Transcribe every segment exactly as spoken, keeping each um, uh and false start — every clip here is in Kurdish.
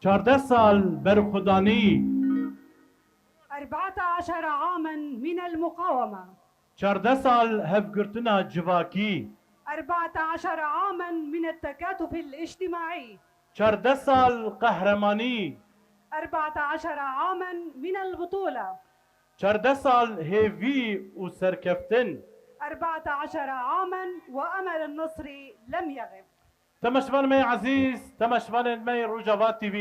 Çardeh sal berxwedanî. أربعة عشر عامًا من المقاومة. Çardeh sal hevgirtina civakî. أربعة عشر عامًا من التكاتف الاجتماعي. Çardeh sal qehremanî. أربعة عشر عامًا من البطولة. Çardeh sal hêvî û serkeftin. أربعة عشر عامًا وأمل النصر لم يغب. Temaşevanê me yê ezîz, temaşevanên me yê Rojava T V,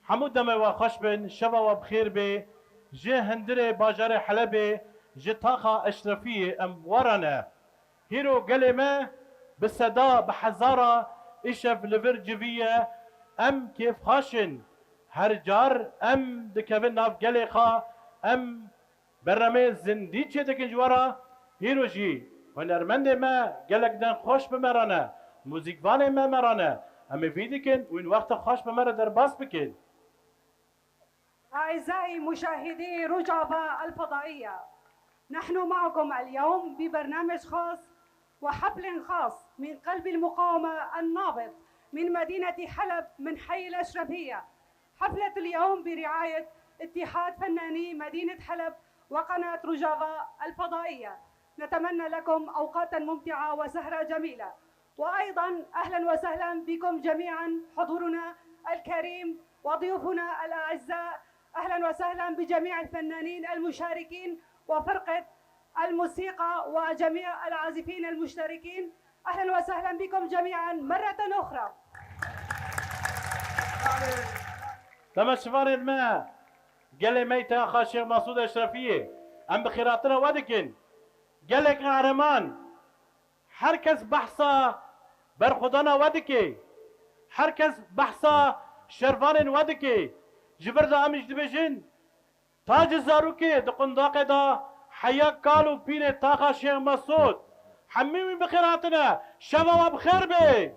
hemû demê we xweş bin, şeva we bi xêr bê. Ji hundirê bajarê Helebê, ji taxa Eşrefiyê em we re ne. Hîro gelê me bi seda, bi hezara îşev li vir civî ye. Em kêfxweş in. Her car em dikevin nav gelê xwe, em Berhemê zindî çêdikin ji we re. Hîro jî hunermendê me gelek deng xweş bi me re ne, muzîkvanê me me re ne. Em ê vî dikin û wîn wexta xweş bi me re derbas bikin. أعزائي مشاهدي روجافا الفضائية، نحن معكم اليوم ببرنامج خاص وحفل خاص من قلب المقاومة النابض من مدينة حلب من حي الأشرفية. حفلة اليوم برعاية اتحاد فناني مدينة حلب وقناة روجافا الفضائية. نتمنى لكم أوقاتا ممتعة وسهرة جميلة. وأيضًا أهلًا وسهلًا بكم جميعًا حضورنا الكريم وضيوفنا الأعزاء. أهلًا وسهلًا بجميع الفنانين المشاركين وفرقة الموسيقى وجميع العازفين المشتركين. أهلًا وسهلًا بكم جميعًا مرة أخرى. Temaşevanên me, gelê me yê taxa Şêx Mesûd Eşrefiyê, em bi xêrhatina we dikin. Gelê qehreman, her kes behsa berxwedana we dike. Her kes behsa şervanên we dike. Ji vir de em jî dibêjin, Tacê zarokê di qundaqê de heya kal û pîrê taxa Şêx Mesûd. Hemî wî bi xêr hatine. Şeva we bi xêr be.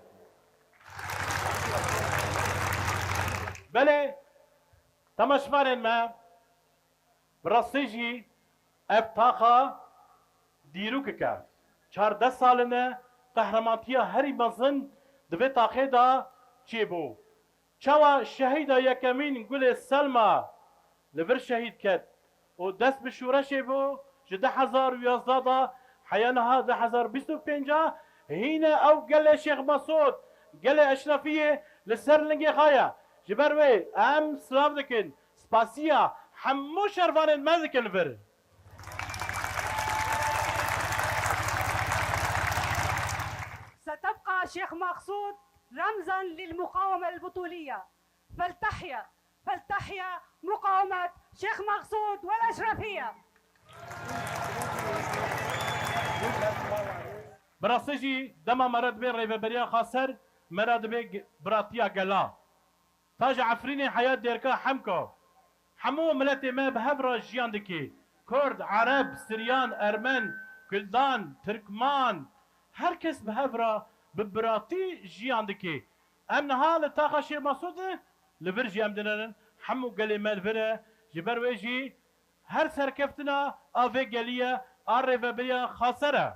Belê, temaşevanên me, bi rastî jî ev taxa dîrokek e. Çardeh sal in e qehremantiya herî mezin di vê taxê de çêbû. Çawa şehîda yekemîn Gulê Selma li vir şehîd ket û dest bi şoreşê bû, ji du hezar û yazdeh de heya niha du hezar bîst û pênc a, hîne ew gelê Şêx Mesûd, gelê Eşrefiyê li ser lingê xwe ye. Ji ber wê em silav dikin, spasiya hemû şervanên me dikin vir. ستبقى شيخ مقصود رمزا للمقاومة البطولية. فلتحيا، فلتحيا مقاومة شيخ مقصود والأشرفية. Bi rastî jî dema me re dibê rêveberiya xaser, me re dibê ge-, biratiya gela. Ta ji Efrînê heya Dêrka Hemko. Hemû miletê me bi hev re jiyan dike. Kurd, Ereb, Siryan, Ermen, Kuldan, Tirkman, her kes bi hev re bi biratî jiyan dike. Em niha li taxa Şêx Mesûd de li vir jî em dinêrin. Hemû gelê me li vir e. Ji ber wê jî her serkeftina a vê gelî ye, a rêveberiya xaser e.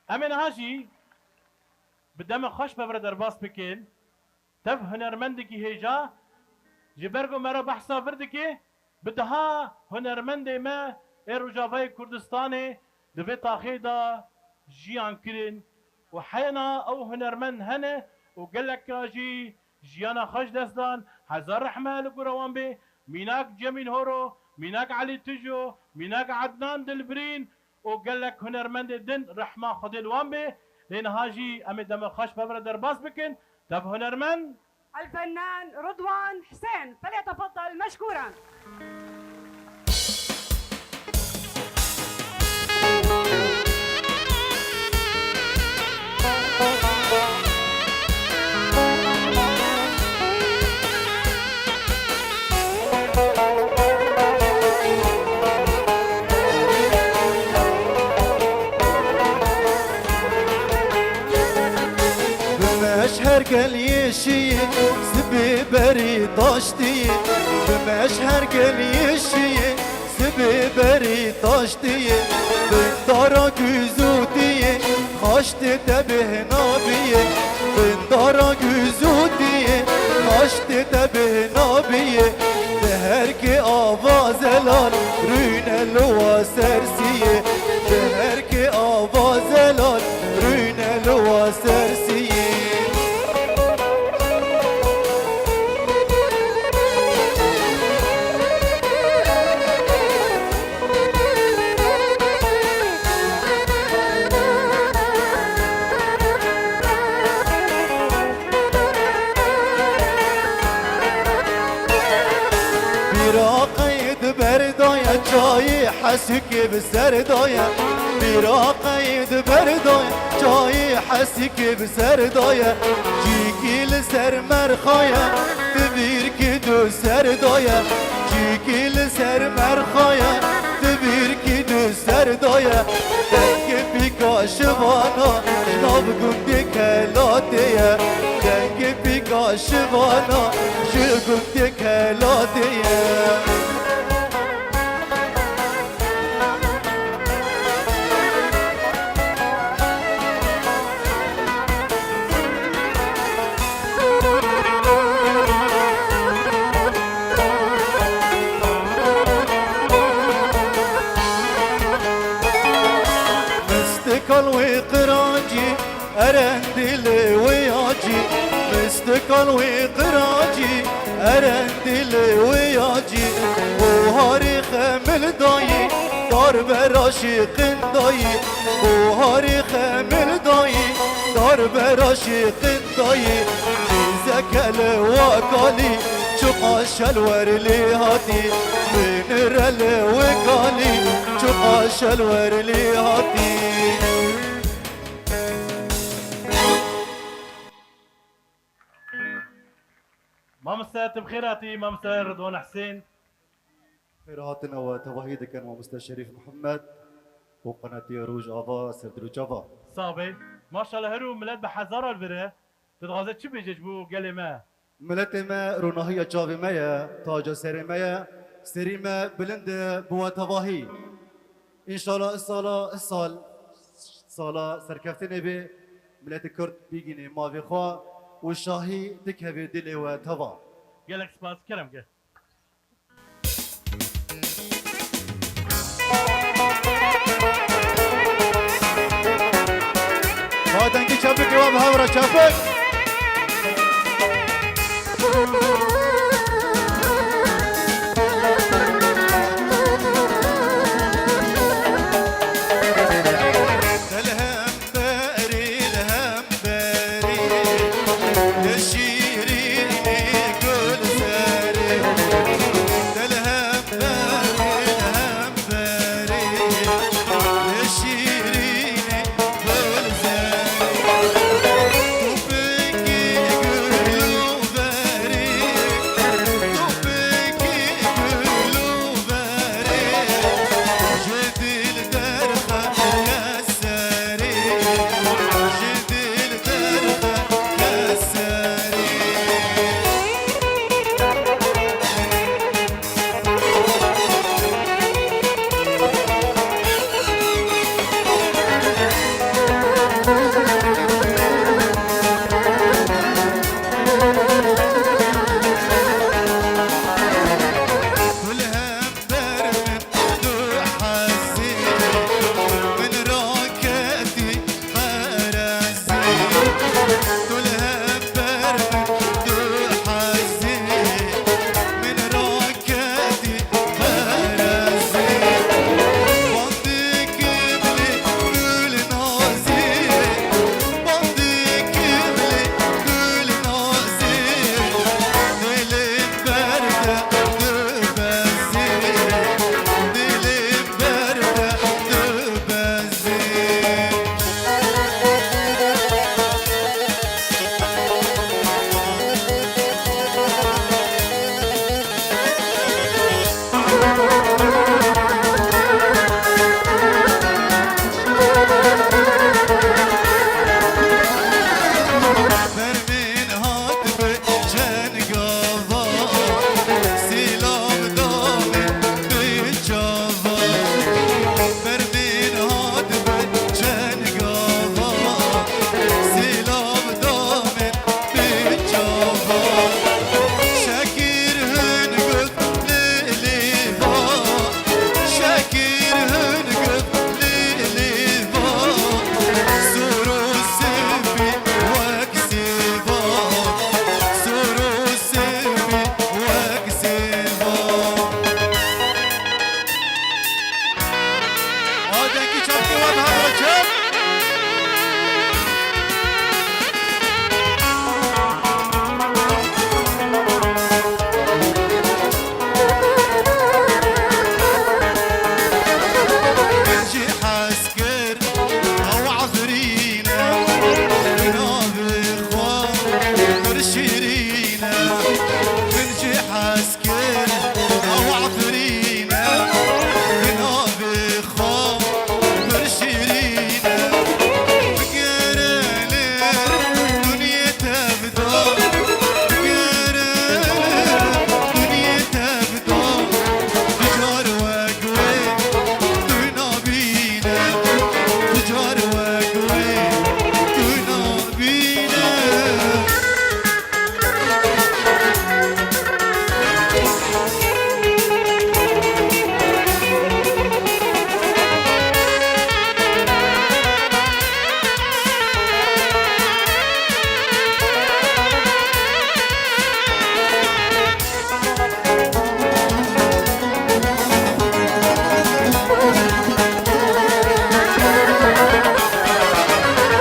Em ê niha jî bi demê xweş bi vir derbas bikin. Tev hunermendekî hêja, ji ber ku me re behsa vir dike, bi deha hunermendê me ê Rojavayê Kurdistanê di vê taxê de jiyan kirin û heyna ew hunermend hene û geleka jî jiyana xwe ji dest dan, hezar rehme li gora wan bê, mînak Cemîl Horo, mînak Elî Tijo, mînak Ednan Dilbirîn, û gelek hunermendê din rehma Xwedê li wan bê. Lê niha jî em ê dema xweş bi vir re derbas bikin. Tev hunermend. الفنان رضوان حسين، فليتفضل مشكورا. Bimeş her gel yeşî, sibê berî taştî. Bimeş her gel yeşî, sibê berî taştî. Bin dara guzûtî, xaştê te bêhna bî. Bindara guzûtiyê, qaştê te bêhna biyê. Di herkê ava zelal, rûne li wa sersiyê. Di herkê ava zelal, rûne li wa sersiyê. Bîra qeyd berdaye, çayê hesûkê bi ser daye. Bîra qeyd berdaye, çayê hesûkê bi ser daye. Cîkî li ser merxaye, divîrkî du ser daye. Cîkî li ser merxaye, divîrkî du ser daye. Dengê pîka şivana, ji nav gundê Kelatê ye. Dengê pîka şivana, ji gundê Kelatê ye. Mistikal wê qirancî, erendî lê wê yacî. Mistikal wê qirancî, erendî lê wê yacî. Buharî xemil dayî, darbera şêqin dayî. Buharî xemil dayî, darbera şêqin dayî. Nîzeke li wa kalî, çiqa şel wer lê hatî. Binire li wê kalî, çiqa şel wer lê hatî. Mamoste, tu bi xêr hatî, mamoste Ridwan Husên. Xêr hatina we tevahî dikin mamoste Şerîf Mihemed û qenatiya Rojava ser dil û çava. Sax bê. Maşallah, her û milet bi hezaran vir e. Tu dixwaze çi bêje ji bo gelê me? Miletê me ronahiya çavê me ye, taca serê me ye. Serî me bilind e bi we tevahî. Înşallah îsala, îsal sala serkeftinê bê, miletê Kurd bîgînê mavê xwe û şahî dikeve dilê we teva. Gelek spas, kerem ke. Ba dengê çepik wa bi hev re çepik. Li hemberî, li hemberî, li şîrînê gulzerê. Li hemberî, li hemberî, li şîrînê gulzerê. Tûfekê gul û berê. Esker ew Efrîn e, bi navê xwe pir şîrîn e. Bigere li dinyê tev da, bigere li dinyê tev da. Dicar wek wê tu nabîne, dicar wek wê tu nabîne.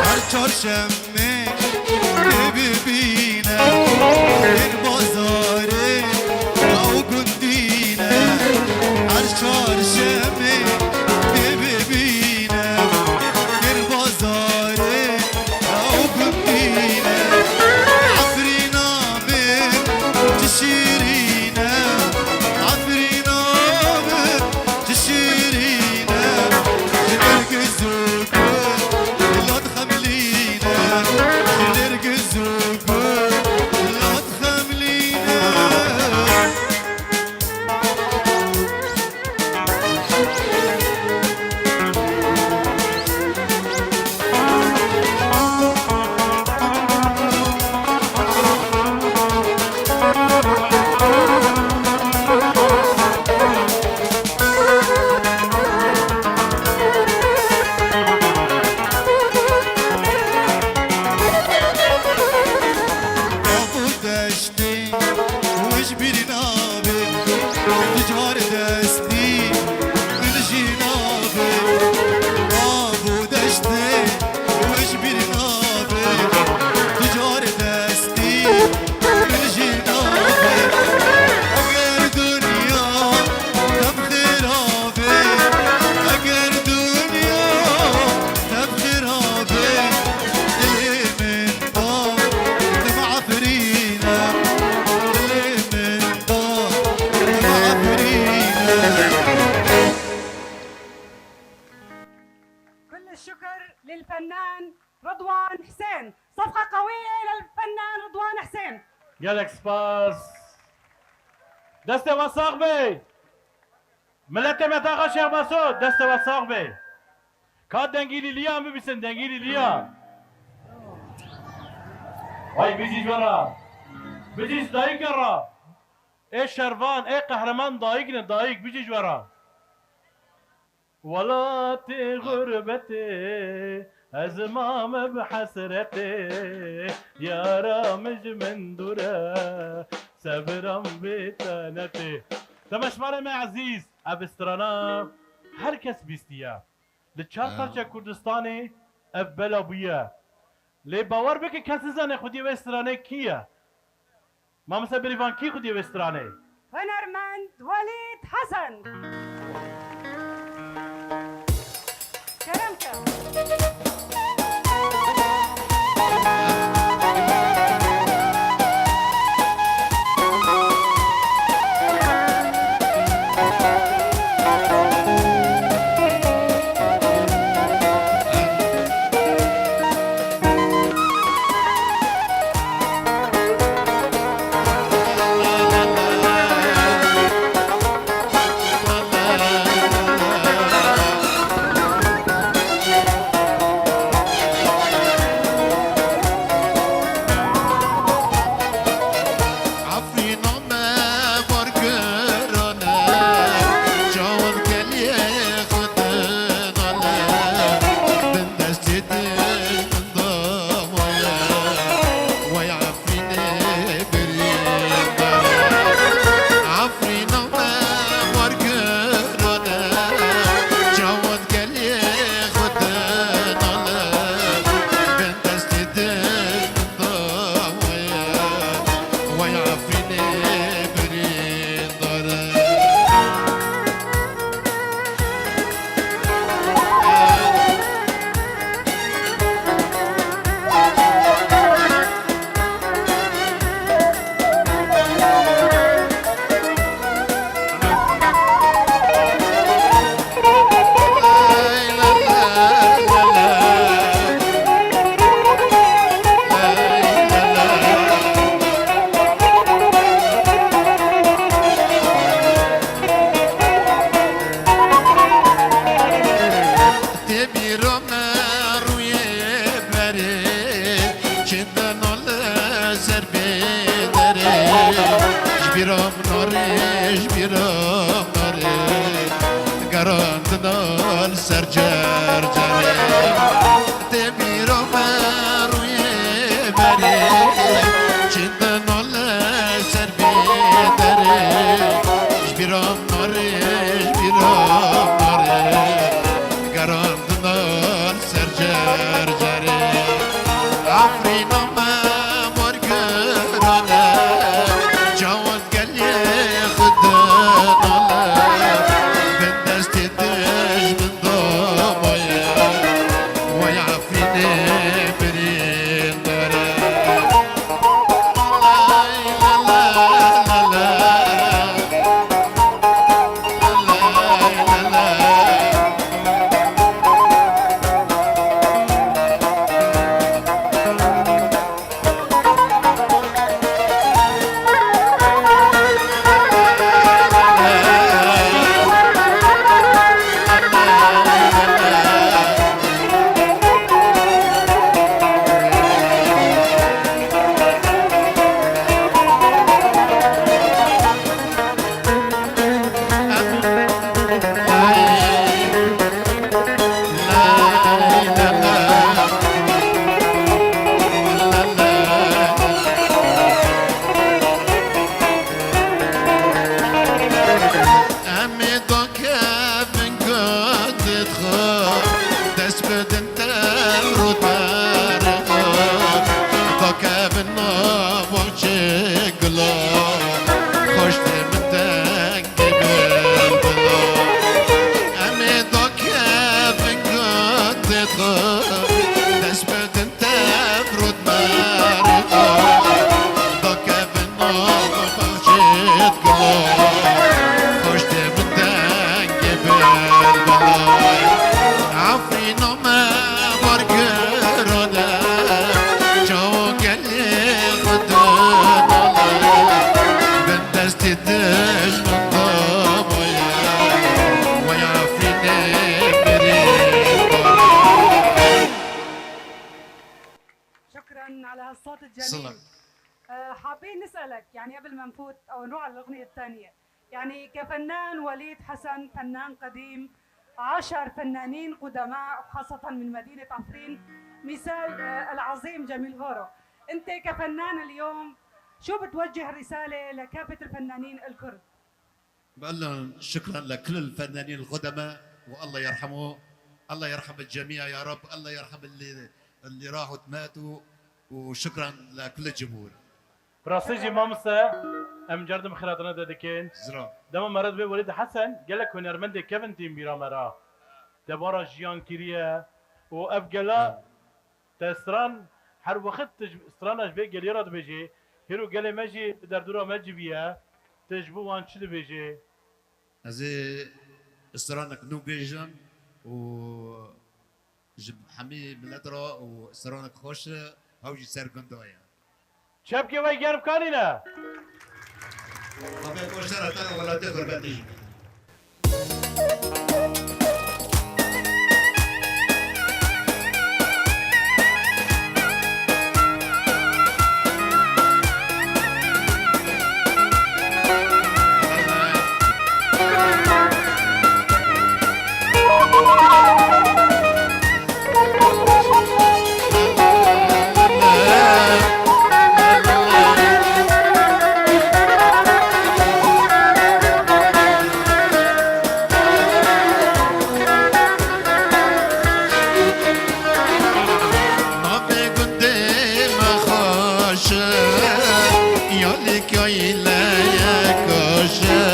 Her çarşem Tê bibîne, ên bazarê ew gundî ne. Her çarşemê tê bibîne, ên bazarê ew gundî ne. Efrîna min çi şîrîn e, Efrîna min çi şîrîn e. Ji Nêrgiz û Gul, Lat Xemlîne, Nêrgiz û Gul, Lat Xemlîne. Av û deştê wê ji bîr nabe, tu car destî min jî nabe. Av û deştê wê ji bîr nabe, tu car destî min jî nabe. Eger dinya tev xêra be, eger dinya tev xêra be, dilê min da tim Efrîne, dilê min da tim Efrîne. كل الشكر للفنان رضوان حسين. صفقة قوية للفنان رضوان حسين. Gelek spas. Destê we sax be. Miletê me taxa Şêx Mesûd, destê we sax be. Ka dengî lîliya em bibîsin, dengî lîliya. Ay bijî ji we re. Bijî ji dayike re. Ê şervan, ê qehreman dayik ne, dayik, bijî ji we re. Welatê xurbetê, ez mame bi hesretê, yara min ji min dûr e, sebram bê tenetê. Temaşevanê me ezîz, ev strana her kes bîstiye. Li çar parçe Kurdistanê ev bela bûye. Lê bawer bike kes nizane xwediyê wê stranê kî ye. Mamoste Bêrîvan, kî xwediyê wê stranê? Hunermend Welîd Hesen. Kerem ke. Nare ji bîra nare, gerandina li ser cer cerê. Tê bîra me rûyê berê, çîndina li ser bê derê. Ji bîra nare, ji bîra nare, gerandina li ser cer cerê. Efrîna me morgirane, çawa gelê xwe dinale, bin destê dijmin damaye, vay Efrînê birîndare. Lay la la la la. Lay la la. Em ê dakevin gundê xwe, dest bidin tev rû derxwe, dakevin nava çê gula, xweş tê min dengê bilbila. Em ê dakevin gundê xwe, dest bidin tev rû derxwe, dakevin nava çê gula, xweş tê min dengê bilbila. Efrîna me morgirane, çawa gelê xwe dinale, bin destê dijmin damaye, vay Efrînê birîndare. شكرا على هالصوت الجميل. سلام. آه، حابين نسألك، يعني، قبل ما نفوت أو نروح على الأغنية الثانية، يعني، كفنان وليد حسن، فنان قديم، عشر فنانين قدماء، خاصة من مدينة عفرين، مثال، آه، العظيم جميل هورو. أنت كفنان اليوم، شو بتوجه رسالة لكافة الفنانين الكرد؟ أولا شكرا لكل الفنانين القدماء، والله يرحمه، الله يرحم الجميع يا رب، الله يرحم اللي، اللي راحوا وماتوا، وشكرا لكل الجمهور. Bi rastî jî mamoste, em car din bi xêratina te dikin. Zira. Dema me re dibê Welîd Hesen, gelek hunermendê kevin tîn bîra me re. Debara jiyan kiriye û ev gela Te stran her wext tu ji, strana ji vê gelê re dibêjê, hêro gelê me jî li derdora me civiye, tu ji bo wan çi dibêjê? Ez ê stranek nû bêjim û ji hemî milet re û stranek xweş e, hew jî ser gunda ye. Çepkê we germ kanîne. Xwedê xweş ser heta welatê xurbetî. Navê gundê me xweş e, ya lêkayî leyek xweş e.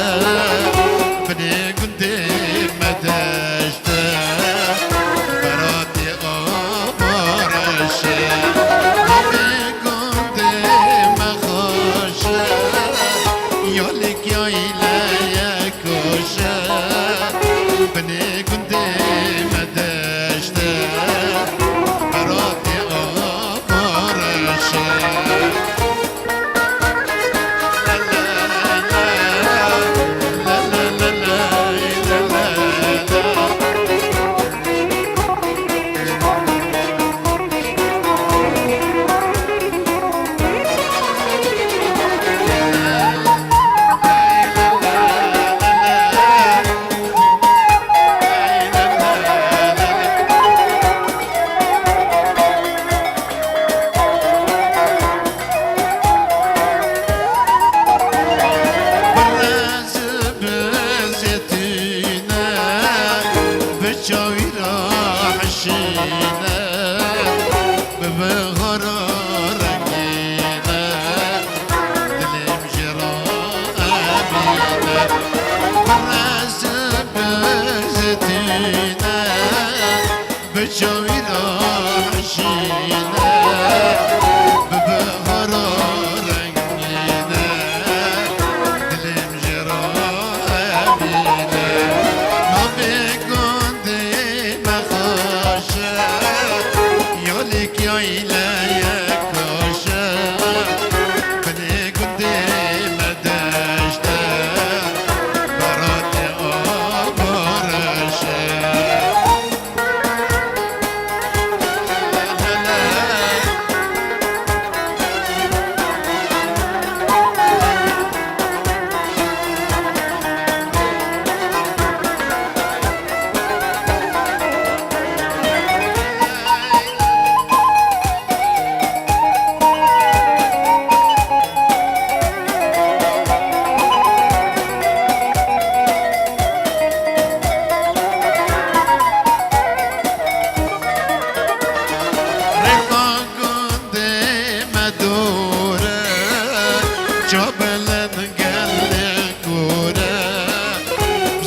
Binê gundê me deşt e, beratê ava reş e. Navê gundê me xweş e, ya lêkayî leyek xweş e. Binê gundê me deşt e, beratê ava reş e. Bi rez bi zitîne, bi çawî re hişîne, bi bihara rengîne, dilê min jê re emîne. Navê gundê me xweş e, ya lêk ya île ye kaş e. Binê gundê me deşt e, beratê ava reş e. Rêka gundê me dor e, çabilin gelê kor e,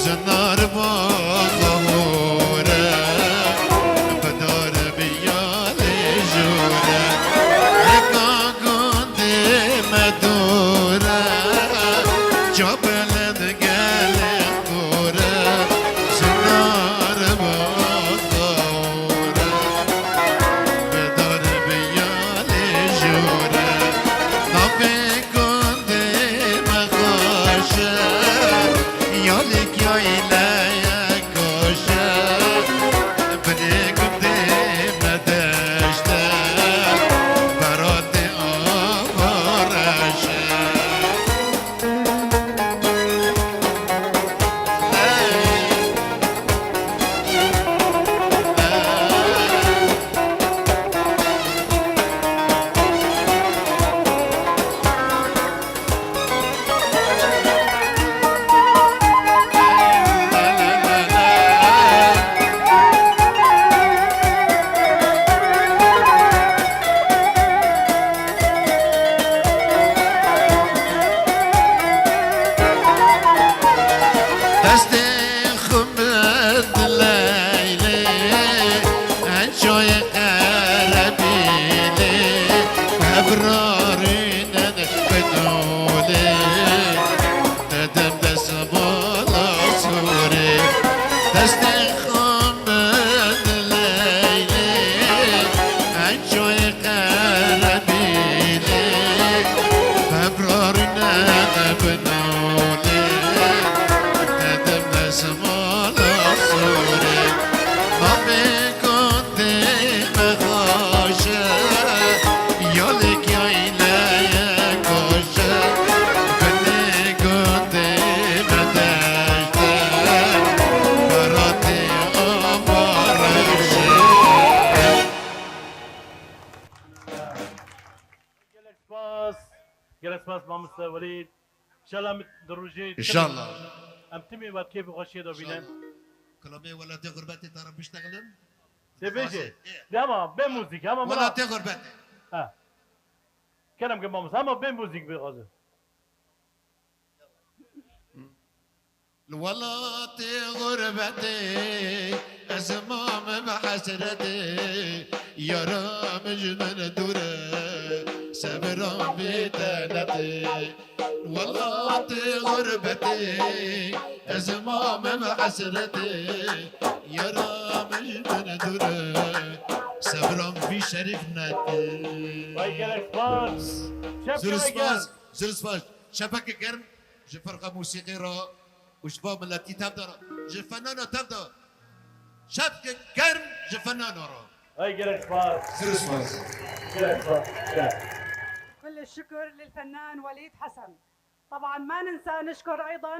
zinar baxa hor e, bi dar bi yalê jor e. Rêka gundê me dor e, çabilin gelê kor e, zinar baxa hor e. Bi dar bi yalê jor e, navê gundê me xweş e, ya lêk ya île ye kaş e. Binê gundê me deşt e, beratê ava reş e. Destê xwe min di leylê, ençoyê qerebîlê, hevrarînin bi nûlê, dedim destmala sûrê. Destê xwe min di leylê, ençoyê qerebîlê, hevrarînin bi nûlê, dedim destmala sûrê. Navê gundê me xweş e, ya lêk ya île ye kaş e. Binê gundê me deşt e, beratê ava reş e. Gelek spas. Gelek spas mamoste Welîd. Înşallah di rojê Înşallah. Em timî we kêf û xweşiyê de bînin. Înşallah. Kilamê welatê xurbetê te re biştexilin. Dê bêjê. Dixwazê. Ê. Dê ama bê muzîk, ama bira. Welatê xurbetê. Ha. Kerem ke mamoste, ama bê muzîk bixwaze. Li welatê xurbetê ez mamim hesretê, yara min ji min dûr e, sebran bê tenetê. Li welatê xurbetê ez mamim hesretê, yara min ji min dûr e, sebran vî şerîf netê. Vay gelek spas. Şevke Zûr spas, zûr spas. Şevke germ. Ji firqa musîqî re û ji bo miletî tev de re, ji fenana tev de. Şevke germ ji fenana re. Hey, gelek spas. Zûr spas. Gelek spas. Gelek. كل الشكر للفنان وليد حسن. طبعا ما ننسى نشكر أيضا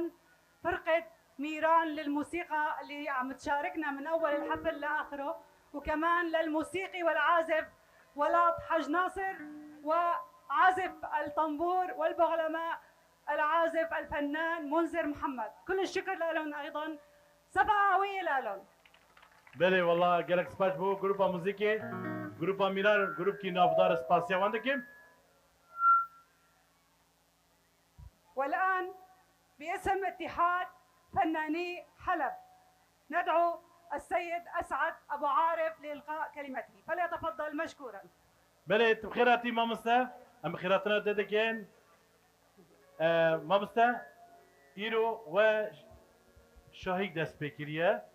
فرقة ميران للموسيقى اللي عم تشاركنا من أول الحفل لآخره، وكمان للموسيقي والعازف ولات حاج ناصر، وعازف الطنبور والبغلمة العازف الفنان منذر محمد. كل الشكر لهم أيضا. سفا قوية لهم. Belê, wela gelek spas bo grupa muzîkê, grupa Mîrar, grûpkî navdar, spasiya wan dikim. والآن باسم اتحاد فناني حلب، ندعو السيد أسعد أبو عارف لإلقاء كلمته، فليتفضل مشكورا. Belê, tu bi xêr hatî mamoste. Em bi xêrhatina te dikin. E, mamoste, îro we şahîk dest pê kiriye.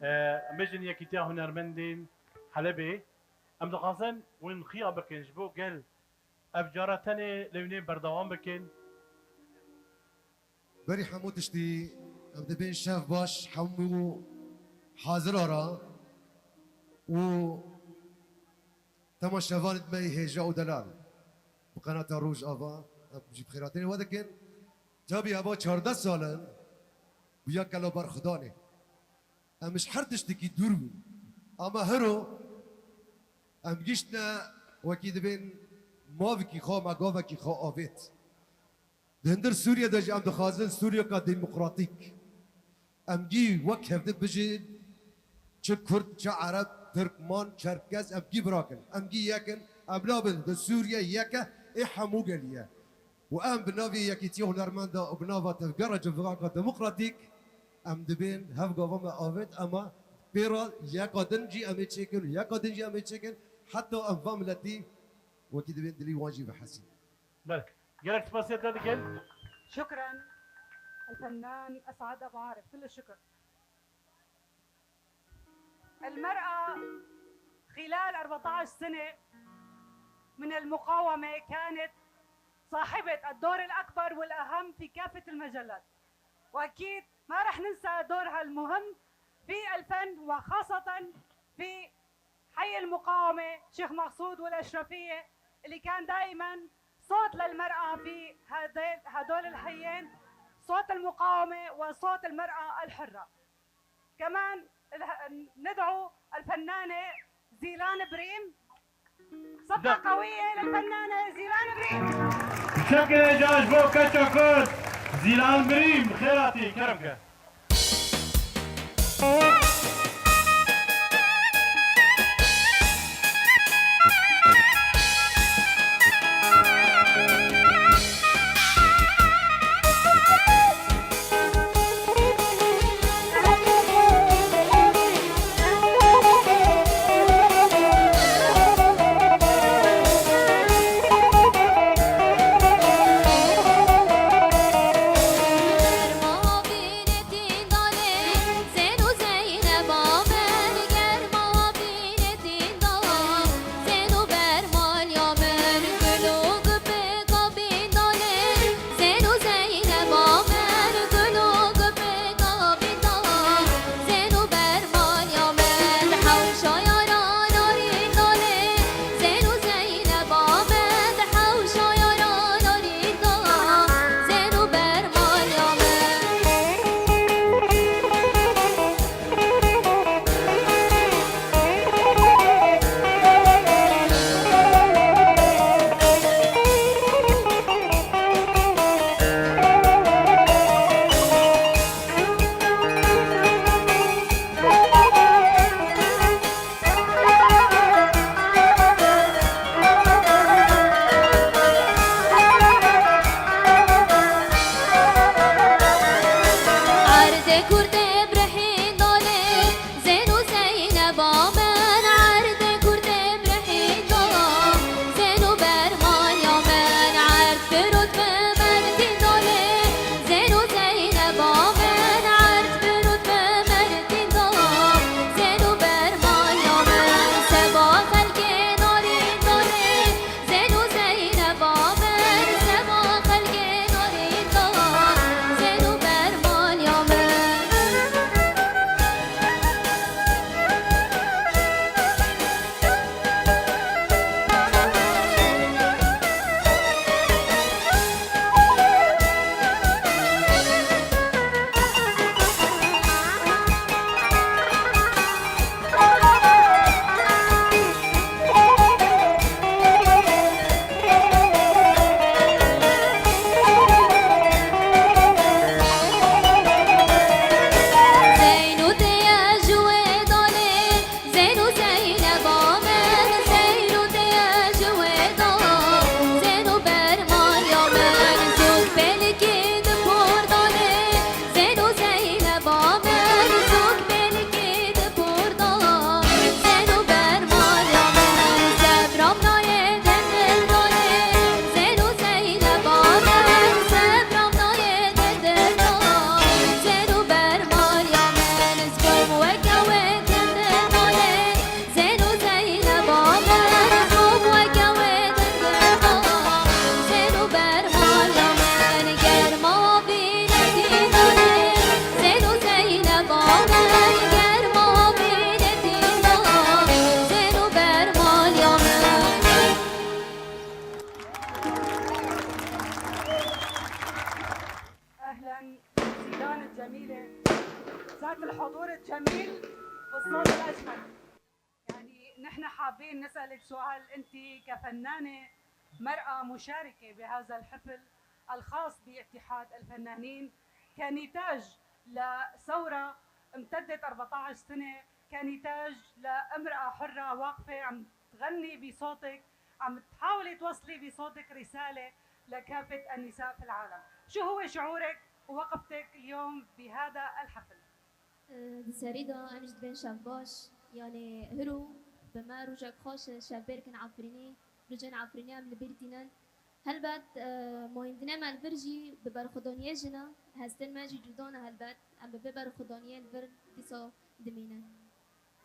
E, em bêjin Yekîtiya Hunermendên Helebê. Em dixwazin win xiya bikin ji bo gel. Ev cara tenê lê wînê berdewam bikin. Berî hemû tiştî em dibên şev baş hemû hazira re û temaşevanên me yê hêja û delal bi qenata Rojava em jî bi xêrhatinê we dikin. Tabî heva çardeh sal in bûya kela berxwedanê. Em ji her tiştekî dûr bûn. Ama hero em giştine wekî dibên mavikî xwe, me gavekî xwe avêt. Di hundir Sûriye de jî em dixwazin Sûriyeka demokratîk. Em gî wek hevdî bijîn, çi Kurd, çi Ereb, Tirkman, Çerkez, em gî birakin. Em gî yek in, em nabin di Sûriye yek e, ê hemû gelî ye. Û em bi navê Yekîtiya Hunermenda û bi nava Tevgera Civaka Demokratîk, em dibên hev gava me avêt, ema pê re yeka din jî em ê çêkin û yeka din jî em ê çêkin, heta em va miletî wekî dibên dilî wan jî bihesîn. Belê. Gelek spasiya te dikin. شكرا الفنان أسعد أبو عارف، كل الشكر. المرأة خلال أربعتاش سنة من المقاومة كانت صاحبة الدور الأكبر والأهم في كافة المجالات، وأكيد ما رح ننسى دورها المهم في الفن، وخاصة في حي المقاومة شيخ مقصود والأشرفية، اللي كان دائما صوت للمرأة في هدول، هدول الحيين، صوت المقاومة وصوت المرأة الحرة. كمان اله-، ندعو الفنانة زيلان بريم. صفقة قوية للفنانة زيلان بريم. Şeklê ca ji bo keça Kurd, Zîlan Birîm, xêr hatî, kerem ke. زيلان الجميلة، ذات الحضور الجميل والصوت الأجمل. يعني، نحن حابين نسألك سؤال، أنت كفنانة مرأة مشاركة بهذا الحفل الخاص باتحاد الفنانين، كنتاج لثورة امتدت أربعتعش سنة، كنتاج لامرأة حرة واقفة عم تغني بصوتك، عم تحاولي توصلي بصوتك رسالة لكافة النساء في العالم. شو هو شعورك ووقفتك اليوم بهذا الحفل؟ Di serî de em jî dibên şevbaş, yanê hiro bi me rojek xweş, şevbêrkin Efrînê, rojên Efrînê em li bîr tînin. Helbet, e, mayîndinê me li vir jî bi berxwedaniyê jin e, hestên me jî cuda ne helbet, em bi vê berxwedaniyê li vir dîsa dimînin.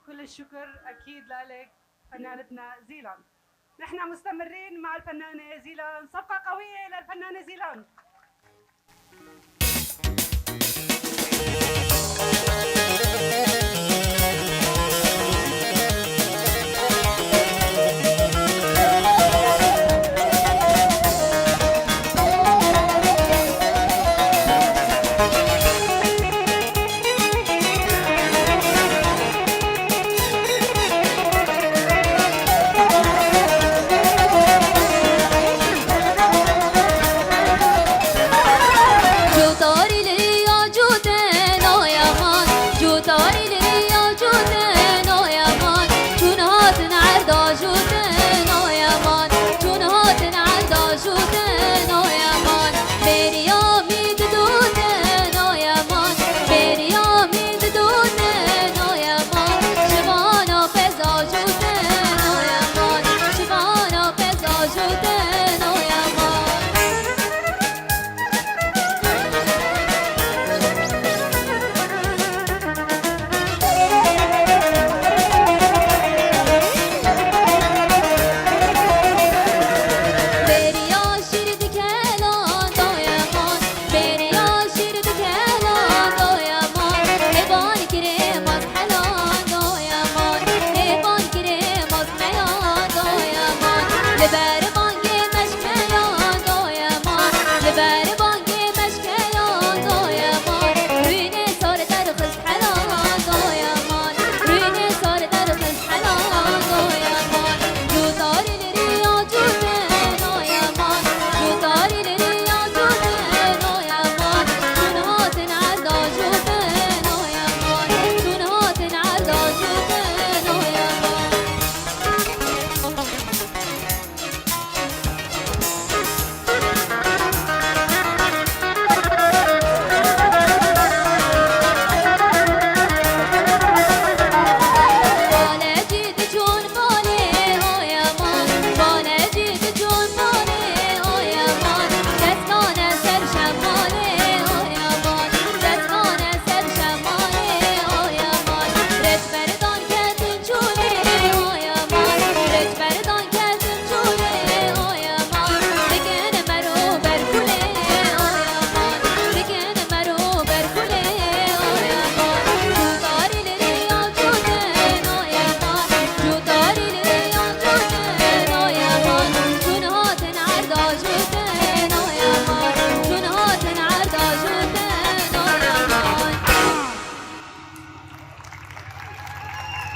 كل الشكر أكيد لإلك فنانتنا زيلان. نحن مستمرين مع الفنانة زيلان، صفقة قوية للفنانة زيلان.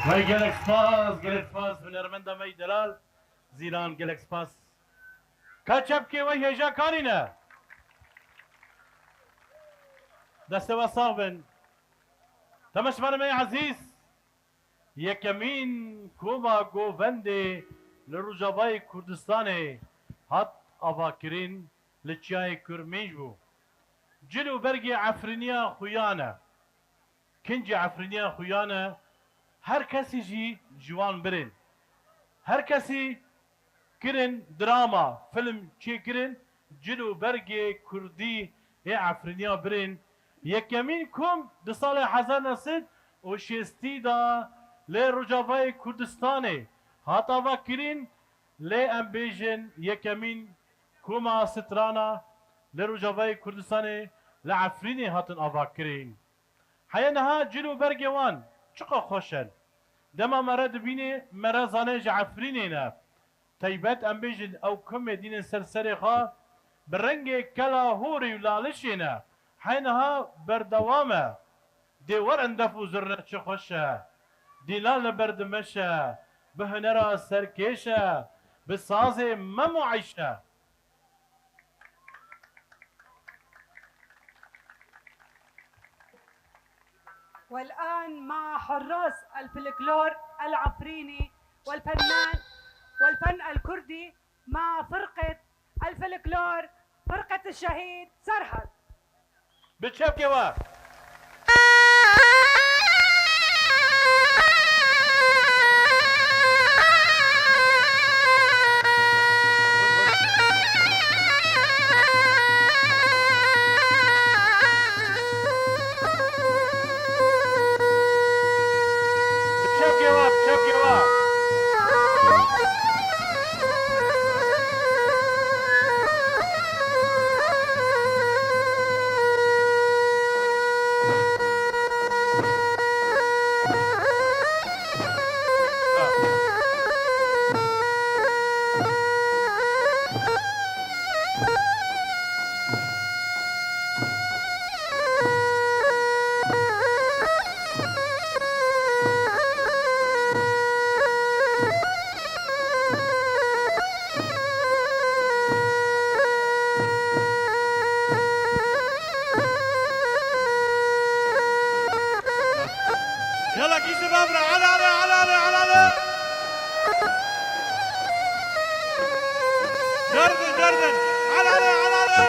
Wey gelek spas, gelek spas hunermenda me yî delal Zîlan, gelek spas. Ka çepkê wey hêja karî ne. Destê we sax bin. Temaşevanê me yê ezîz, yekemîn koma govendê li Rojavayê Kurdistanê hat avakirin li Çiyayê Kurmînc bû. Cil û bergê Efrîniya xuya ne. Kincê Efrîniya xuya ne. Her kesî jî ji wan birên. Her kesî kirin drama, film çêkirin, cil û bergê kurdî ê Efrîniya birên. Yekemîn kom di salê hezar neh sed û şêstî de lê Rojavayê Kurdistanê hat avakirin, lê em bêjin yekemîn koma strana lê Rojavayê Kurdistanê li Efrînê hatin avakirin. Heye niha cil û bergê wan çiqa xweş in. Dema me re dibînê, me re zanê ji Efrînê ne. Teybet em bêjin ew kumê dînên ser serê xwe bi rengê kela horî û lalişê ne. Hey niha berdewam e. Dê werin def û zurne çi xweş e. Dîlan li ber dimeşe. Bi hunera serkêş e. Bi sazê Mem û Eyşe. والآن مع حراس الفلكلور العفريني والفنان والفن الكردي مع فرقة الفلكلور، فرقة الشهيد سرحد. Bi çepkê we. Bi çepkê we, bi çepkê we. يلا كيس بابرا، على، على، على، على، على، على. جردن، جردن. على، على، على، على.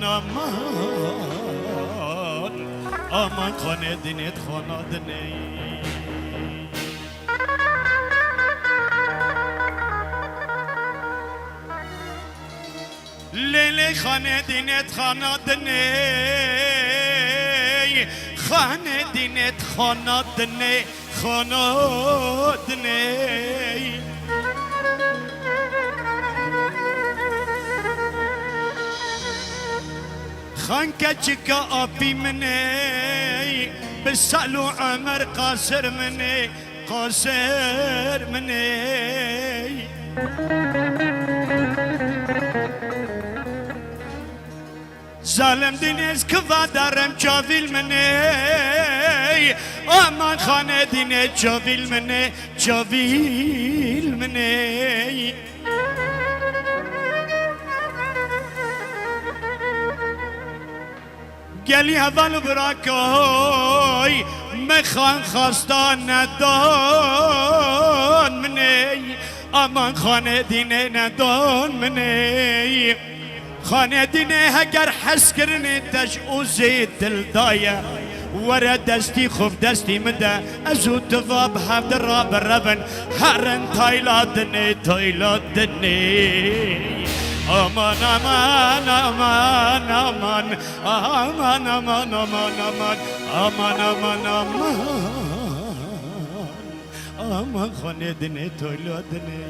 aman, aman, aman, xanê dînê xana dinê. Lê lê xanê dînê xana dinê. Xanê dînê xana dinê, xana dinê. Xan keçika apî min ê, bi sal û emer qasir min ê, qasir min ê. Zalim dînê ez kiva darim çavîl min ê. Aman xanê dînê çavîl min ê, çavîl min ê. Gelî heval û birakoy, me xan xasta nedon min ê. Aman xanê dînê nedon min ê. Xanê dînê heger hezkirinê te ji ozê dil daye, were destî xwe bi destî min de, ez û tu va bi hev de rabirevin, herin tayla dinê, tayla dinê. Aman, aman, aman, aman, aman, aman, aman, aman, aman, aman, aman, aman, xanê dinê, tayla dinê.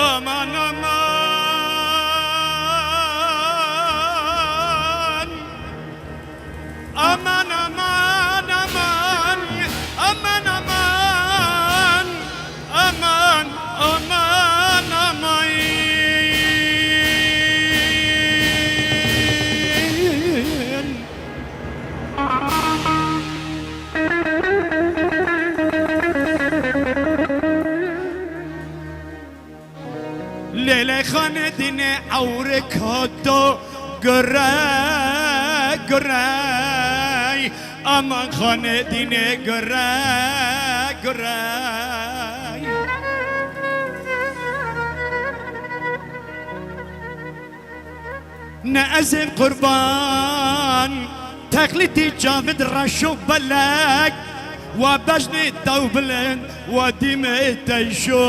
Aman, aman. Aman, aman, aman. Aman, aman. Aman, aman, aman. Lêlê xanê dînê ewrik hato gure gure. Aman xanê dînê gure gure. Ne ez ê qurban teqlîtî çavit reş û belek, wa bejnê tew bilind, wa dîmê te jû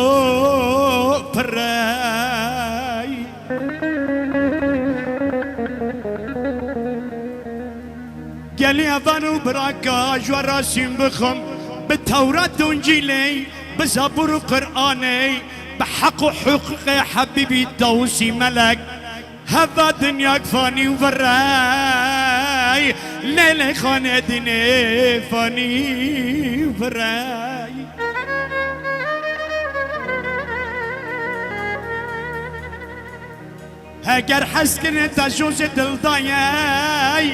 pirey. Gelî heval û biraka ji we re sîn bixwim, bi Tewrat û Încîlê, bi Zebûr û Quranê, bi heq û hiqûqê Hebîbî Tawusî Melek, heva dinyak fanî û virey, lê lê xanê dînê fanî û virey. Heger hezkirinê te ji ozê dil dayey,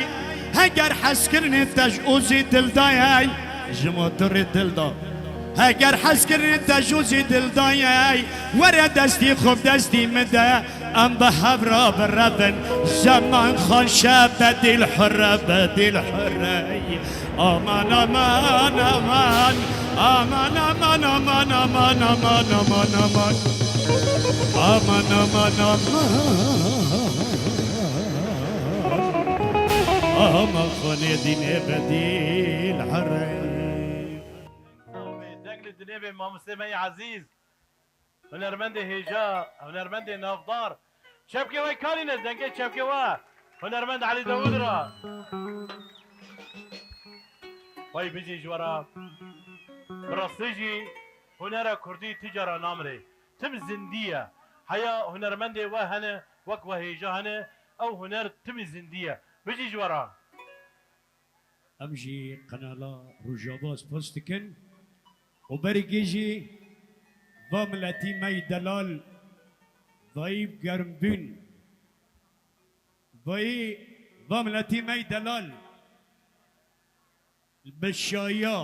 heger hezkirinê te ji ozê dil dayey, ji motorê dil da. Heger hezkirinê te ji ozê dil dayey, were destî xwe bi destî min de, em bi hev re birevin. Zeman xweş e, bedîl hur e, bedîl hur e. Aman, aman, aman. Aman, aman, aman, aman, aman, aman, aman. Aman, aman, aman. Aman, xanê dînê bedîl here. Deng li dinê be mamostê me yê ezîz. Hunermendê hêja, hunermendê navdar. Çepkê we kalîne, dengê çepkê we. Hunermend Elî Dawûd re. Wey bijî ji we re. Bi rastî jî hunera kurdî tu cara namire. Tim zindî ye. Heya hunermendê we hene, wek we hêja hene, ew huner timî zindî ye. Bijî ji we re. Em jî qenala Rojava spas dikin û berî jî va miletî me yî delal vayî germbûn, vayî va miletî me yî delal bi şaya,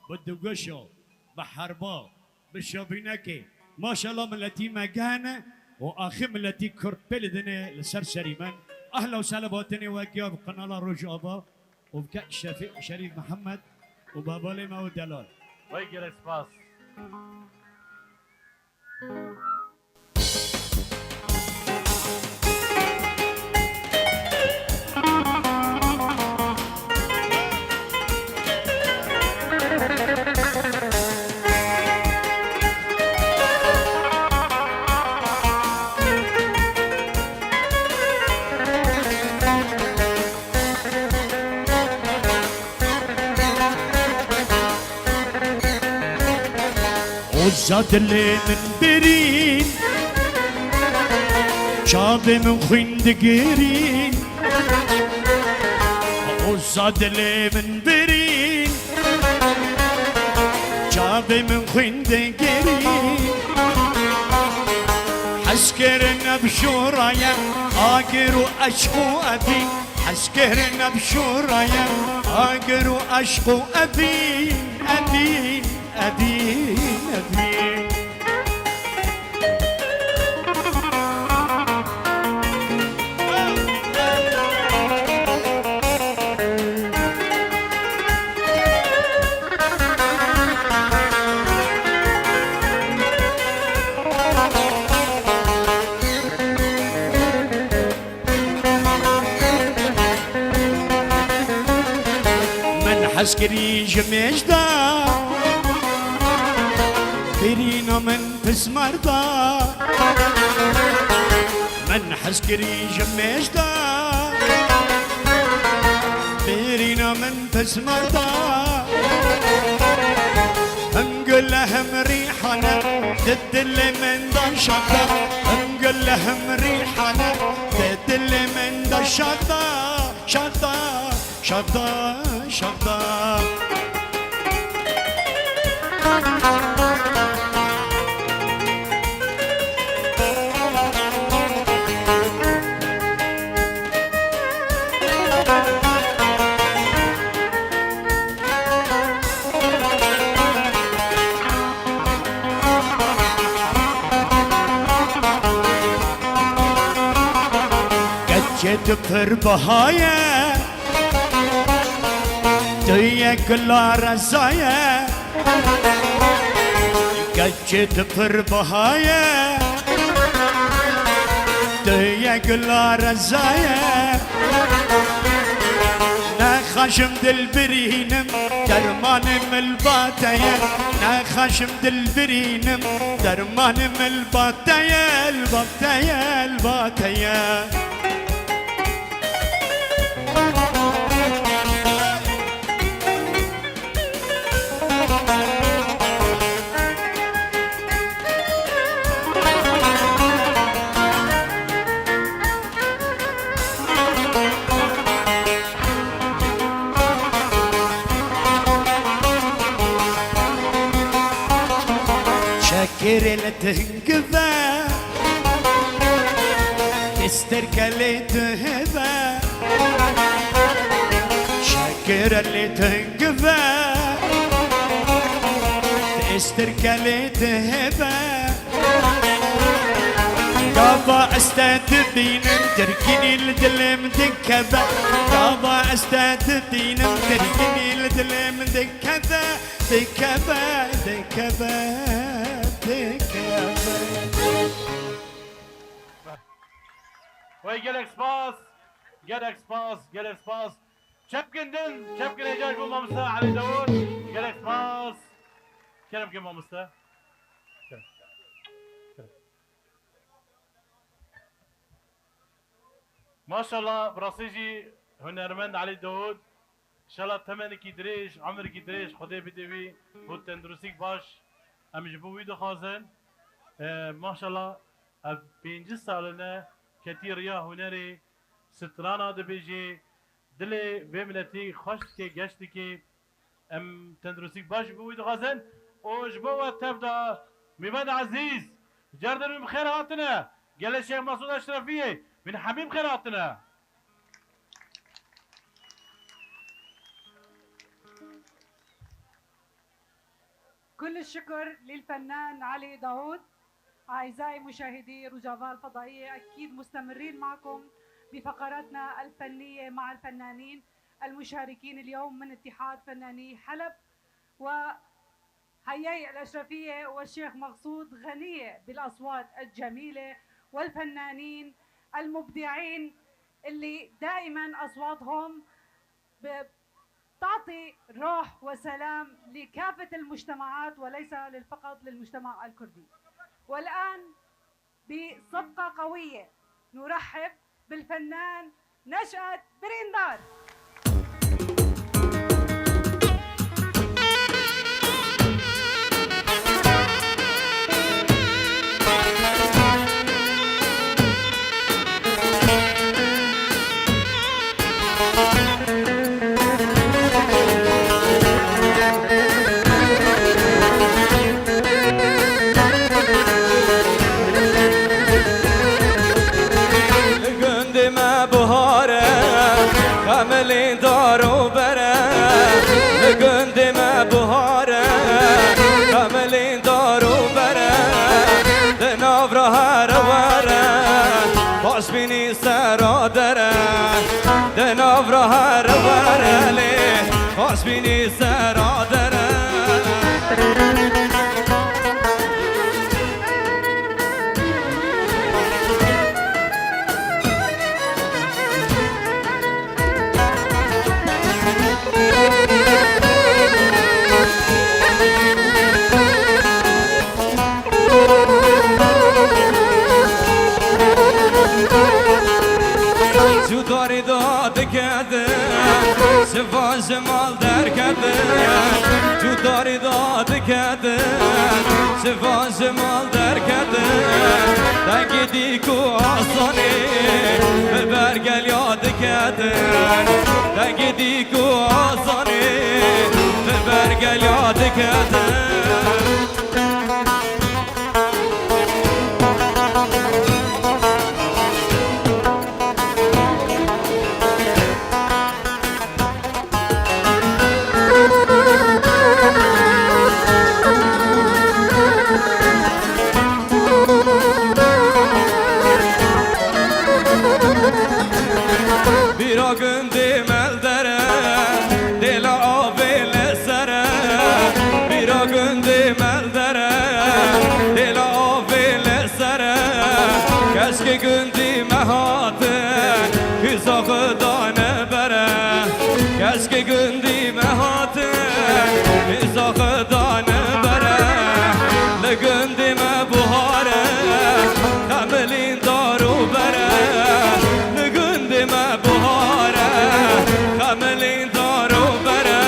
bi dugeşa, bi herba, bi şabînekê. Maşallah miletî me gehne û axî miletî Kurd pê li dinê li ser serî min. Ehla û sehla bi hatinê we giya bi qenala Rojava û bi kek Şefî-, Şerîf Mihemed û bi hevalê me û delal. Wey gelek spas. Oza dilê min birîn, çavê min xwîn digirîn. Oza dilê min birîn, çavê min xwîn digirîn. Hezkirin ev şoraye, agir û eşq û evîn. Hezkirin ev şoraye, agir û eşq û evîn, evîn, evîn, evîn. Min hez kirî ji mêj de, birîna min pismar da. Min hez kirî ji mêj de, birîna min pismar da. Him gule him rîhane, di dilê min de şax da. Him gule him rîhane, di dilê min de şax da. Şax da, şax da, şax da. Keçê tu pir biha ye, tu yê gula reza ye. Keçê tu pir biha ye, tu yê gula reza ye. Nexweşim dil birînim, dermanê min li ba te ye. Nexweşim dil birînim, dermanê min li ba te ye, li ba te ye, li ba te ye. Çekirê li ting ve, kestir kelê tu heve. Çekirê li ting ve, kestir kelê tu heve. Gava ez te dibînim, tirkînî li dilê min dikeve. Gava ez te dibînim, tirkînî li dilê min dikeve, dikeve, dikeve, dikeve. Wey gelek spas, gelek spas, gelek spas. Çepkin din, çepkin hêja ji bo mamoste Elî Dawûd. Gelek spas. Kerem ke mamoste. Kerem. Kerem. Maşallah, bi rastî jî hunermend Elî Dawûd. Şela temenekî dirêj, emirkî dirêj Xwedê bide wî û tenduristîk baş. Em ji bo wî dixwazin. E, maşallah, ev pêncî sal e ketî riya hunerê, strana dibêjê, dilê vê miletî xweş dike, geş dike. Em tenduristîk baş ji bo wî dixwazin û ji bo we tev da Mîbend Ezîz. Car der wî bi xêr hatine. Gelê Şêx Mesûd Eşrefiyê. Bin Hemî bi xêr hatine. كل الشكر للفنان علي داوود. أعزائي مشاهدي روجافا الفضائية، أكيد مستمرين معكم بفقراتنا الفنية مع الفنانين المشاركين اليوم من اتحاد فناني حلب، وهيي الأشرفية والشيخ مقصود، غنية بالأصوات الجميلة والفنانين المبدعين اللي دائمًا أصواتهم ب-، تعطي روح وسلام لكافة المجتمعات وليس لل-، فقط للمجتمع الكردي. والآن بصفقة قوية نرحب بالفنان نشأت بريندار. Li gundê me bihar e, xemilî dar û ber e. Li gundê me bihar e, xemilî dar û ber e. Di nav re here were, xweşbînî sera der e. Di nav re here were lê, xweşbînî sera der e. Cudarî da diketin, şivan ji mal derketin. Cudarî da diketin, şivan ji mal derketin. Dengê dîk û azanê bi ber geliya diketin. Dengê dîk û azanê bi ber geliya diketin. Bîra gundê me li der e, dêla avê li ser e. Bîra gundê me li der e, dêla avê li ser e. Keşkê gundî me hatin, hîza xwe dane ber e. Keşkê gundî me hatin, hîza xwe dane ber e. Li gundê me buhar e, xemilîn dar û ber e. Li gundê me buhar e, xemilîn dar û ber e.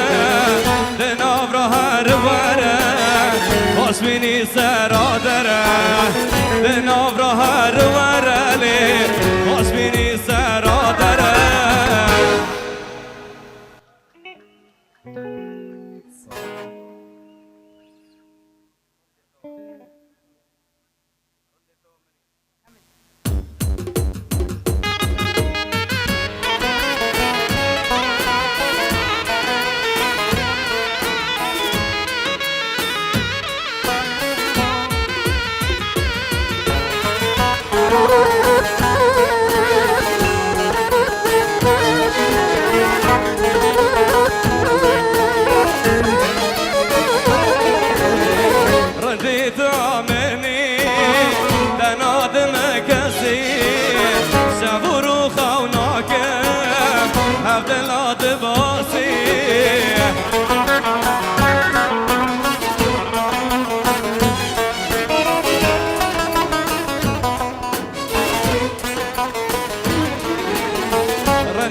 Di nav re here were, xweşbînî sera der e. Di nav re here were lê, xweşbînî sera der e.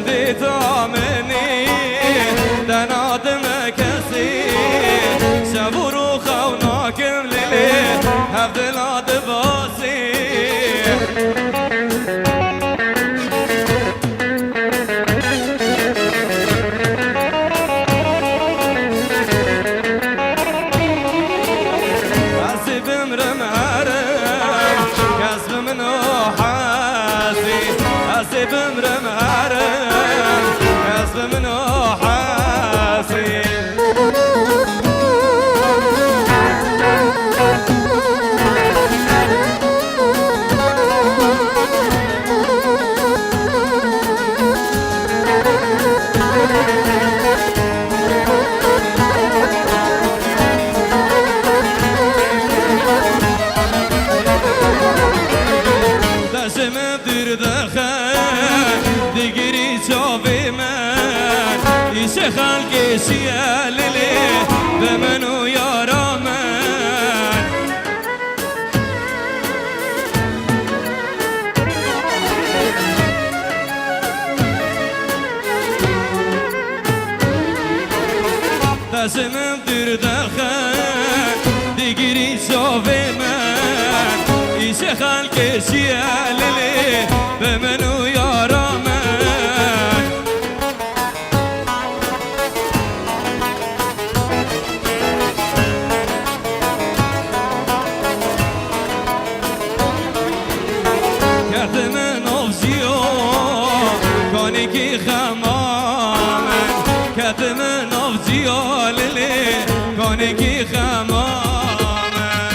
Dîta minî, te nadime kesî, şev û rû xew nakim lilê, hevdila dibasî. Ez ê bimrim herim, kes bi min o hezî. Ez ê bimrim herim, kes bi min o hezî. Destê min dûr dixe, digirî çavê min. Îşê xelkê şiye lilê, bi min û yara min. Destê min dûr dixe, digirî çavê min. Îşê xelkê şiye lilê, bi min û yara min. Ketime nav ciya, kanekî xema min. Ketime nav ciya lilê, kanekî xema min.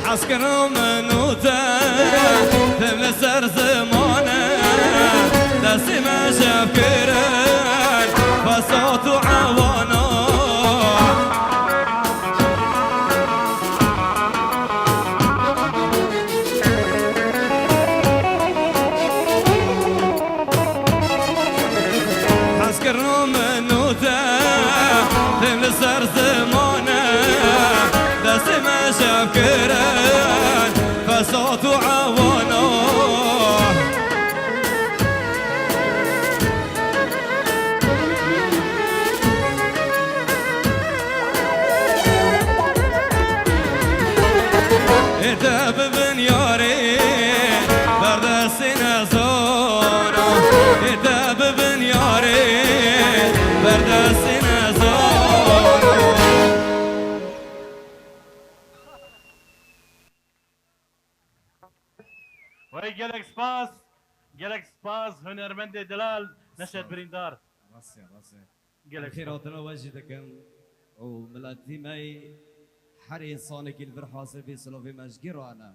Hezkirina min û te, tim li ser ziman e, destê me şev kirin, fesat û ewana. Hezkirina min û te, tim li ser ziman e, destê me şev kirin, fesat û ewana. Ê te bibin yarê, berdestê nezana. Ê te bibin yarê, berdestê nezana. Wey gelek spas. Gelek spas hunermendê delal Neşet Birîndar. Rast e, rast e. Gelek spas. Em xêr hatina we jî dikin û miletî me yî her însanekî li vir hazir bî, silavê me ji gêr re hene.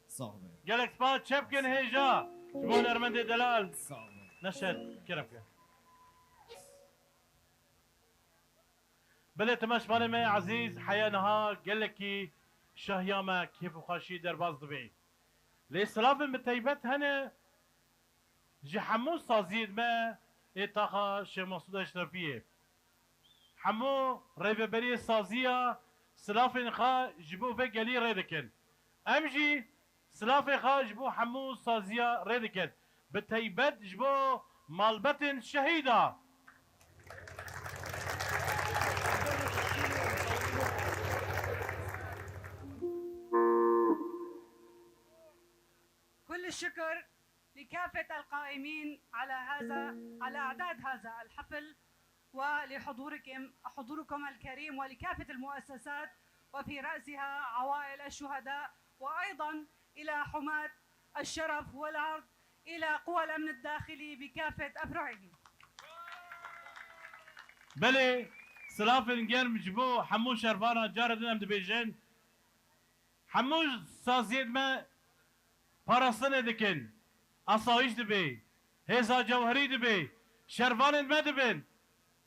Sax be. Gelek spas, çep kin hêja ji bo hunermendê delal. Sax be. Neşet, kerem ke. Belê, temaşvanê me ezîz, heya niha gelekî şahiya me kêf û xweşî derbas dibe. Lê silavên bi teybet hene ji hemû saziyên me ê taxa Şêx Mesûd Eşrefiyê. Hemû rêveberiyê saziya silavên xwe ji bo vê gelî rê dikin. Em jî silavê xwe ji bo hemû saziya rê dikin. Bi teybet ji bo malbetên şehîda. كل الشكر لكافة القائمين على هذا، على إعداد هذا الحفل، ولحضوركم، حضوركم الكريم، ولكافة المؤسسات، وفي رأسها عوائل الشهداء، وأيضًا إلى حماة الشرف والعرض، إلى قوى الأمن الداخلي بكافة أفرعه. Belê, silavên germ ji bo hemû şervana, cara din em dibêjin, hemû saziyên me parastinê dikin, asayîş dibe, hêza cewherî dibe, şervanên me dibin,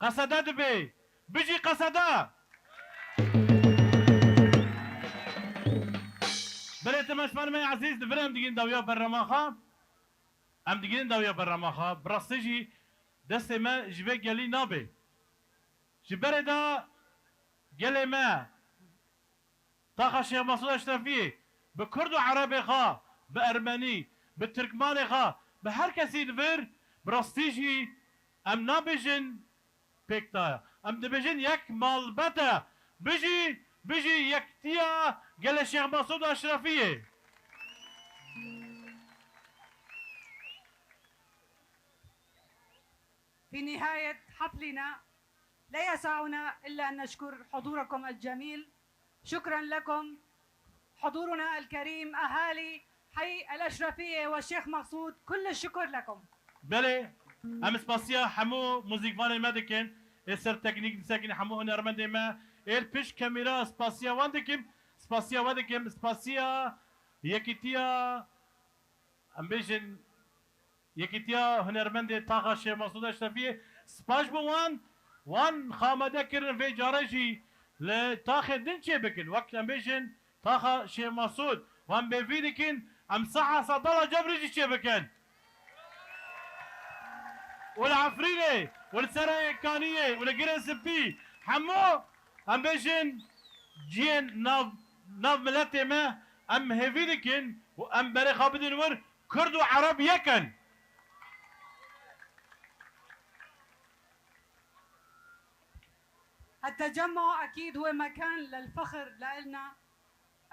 qesede dibe, bijî qesede! Temaşevanê me ezîz, li vir em digihîn dawiya bernamexa. Em digihîn dawiya bernamexa. Bi rastî jî destê me ji vê gelî nabe. Ji berê de gelê me taxa Şêx Mesûd Eşrefiyê bi Kurd û Erebê xwe, bi Ermenî, bi Tirkmanê xwe, bi her kesî li vir, bi rastî jî em nabêjin pêk daye. Em dibêjin yek malbet e. Bijî, bijî yekitiya gelê Şêx Mesûd Eşrefiyê. في نهاية حفلنا، لا يسعنا إلا أن نشكر حضوركم الجميل. شكرا لكم حضورنا الكريم أهالي حي الأشرفية والشيخ مقصود، كل الشكر لكم. Belê, em spasiya hemû muzîkvanên me dikin. Ê ser teknîk disekîn hemû hunermendê me. Ê li pişt kamera spasiya wan dikim. Spasiya we dikim. Spasiya yekîtiya, em bêjin, yekîtiya hunermendê taxa Şêx Mesûd Eşrefiyê. Spas ji bo wan, wan xwe amade kirin vê carê jî li taxên din çêbikin. Wek em bêjin, taxa Şêx Mesûd, wan bêvî dikin, em saha Sedala Cebrî jî çêbikin. Û li Efrînê, û li Serê Kaniyê, û li Girê Spî, hemû, em bêjin, cihên nav, nav miletê me, em hêvî dikin û em berê xwe bidin wir, Kurd û Ereb yek in. التجمع أكيد هو مكان للفخر لإلنا.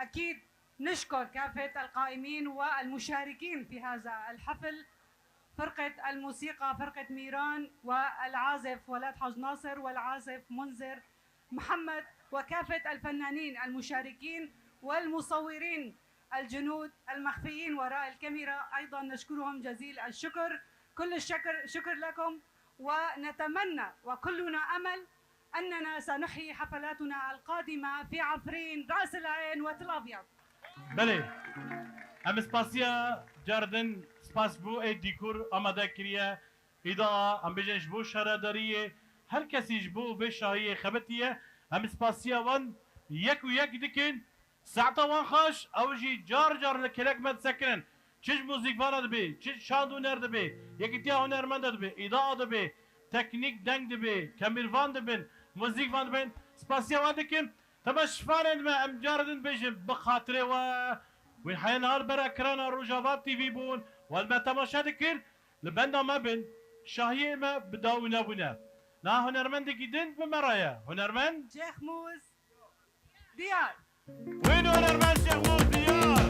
أكيد نشكر كافة القائمين والمشاركين في هذا الحفل، فرقة الموسيقى، فرقة ميران، والعازف ولاد حاج ناصر، والعازف منذر محمد، وكافة الفنانين المشاركين والمصورين، الجنود المخفيين وراء الكاميرا، أيضًا نشكرهم جزيل الشكر. كل الشكر، شكر لكم، ونتمنى وكلنا أمل أننا سنحيي حفلاتنا القادمة في عفرين، رأس العين وتل أبيض. Belê. Em spasiya car din, spas bo ê dîkor amade kiriye. Îda, em bêjin ji bo şaredariyê, her kesî ji bo vê şahiyê xebitiye. Em spasiya wan yek û yek dikin. Saeta wan xweş, ew jî car car li kelek me disekinin. Çi ji muzîkvana dibe, çi ji şand û huner dibe, yekîtiya hunermenda dibe, îdaa dibe, teknîk deng dibe, kemîrvan dibin, muzîkvan dibin. Spasiya wan dikim. Temaşevanên me, em cara din bêjin, bi xatirê we, wî heyên har ber ekrana Rojava T V bûn, wan me temaşe dikir, li benda me bin, şahiyê me bi dawî nebûne. Niha hunermendekî din bi me re ye. Hunermend? Şêx Mûz. Diyar. Wê nû hunermend Şêx Mûz Diyar.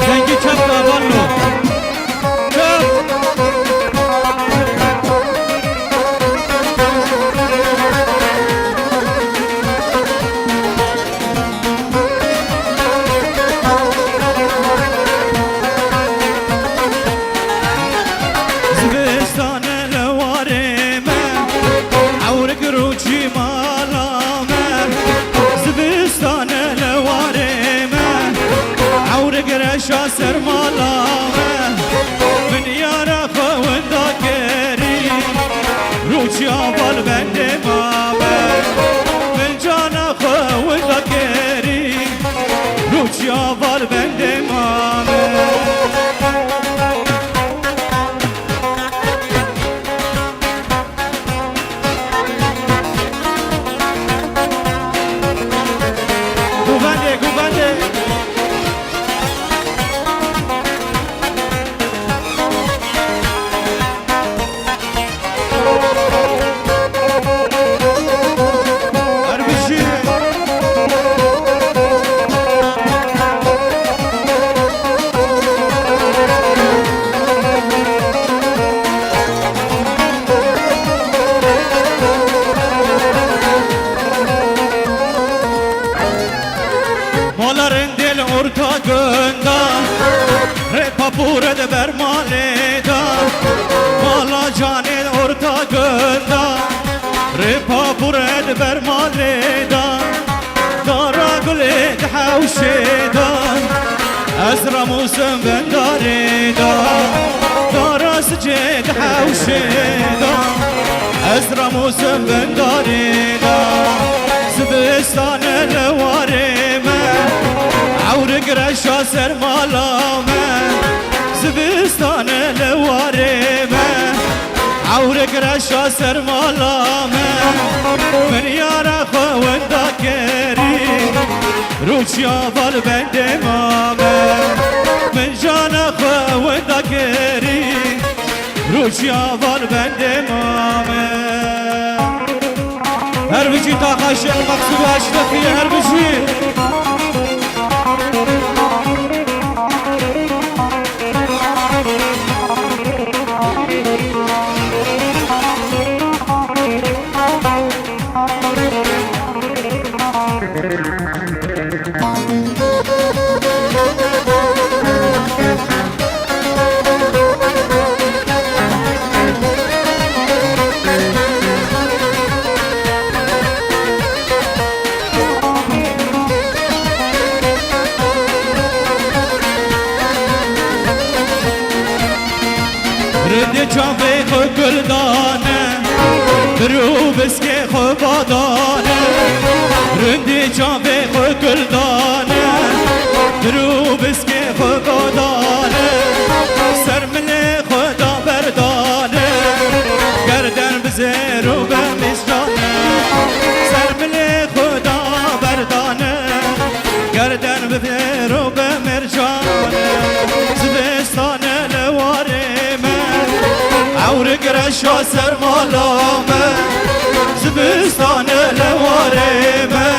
Dengî çep davanlo. Çep. Zivistane li warê me, ewrik rûçî mala me. Zivistane li warê me, ewrik reşa ser mala me. Min yara xwe winda kerî, rûçiya val bendê ma me. Min cana xwe winda kerî, rûçiya val bendê ma me. Govendê, govendê. Mala rindê li orta gunda, rê papûre di ber malê da. Mala canê li orta gunda, rê Papûre di ber malê de, dara gulê di hewşê de, ez ramûsim bin darê de, dara sicê di hewşê de, ez ramûsim bin darê de. Zivistan e li warê me, ewrik reşa ser mala me. Zivistan e li warê me, ewrik reşa ser mala me. Min yara xwe winda kirî, rûçiya val bendê mame. Min jana xwe winda kirî, rûçiya val bendê mame. Her bijî taxa Şêx Meqsûd Eşrefî, her bijî. Rindê çavê xwe kul dane, bir û biskê xwe badane. Rindê çavê xwe kul dane, bir û biskê xwe badane. Ser milê xwe da berdane, gerden bi zêr û be mîzrane. Ser milê xwe da berdane, gerden bi zêr û be mercane. Zivistan e li warê me, ewrik reşa ser mala me. Zivistan e li warê me,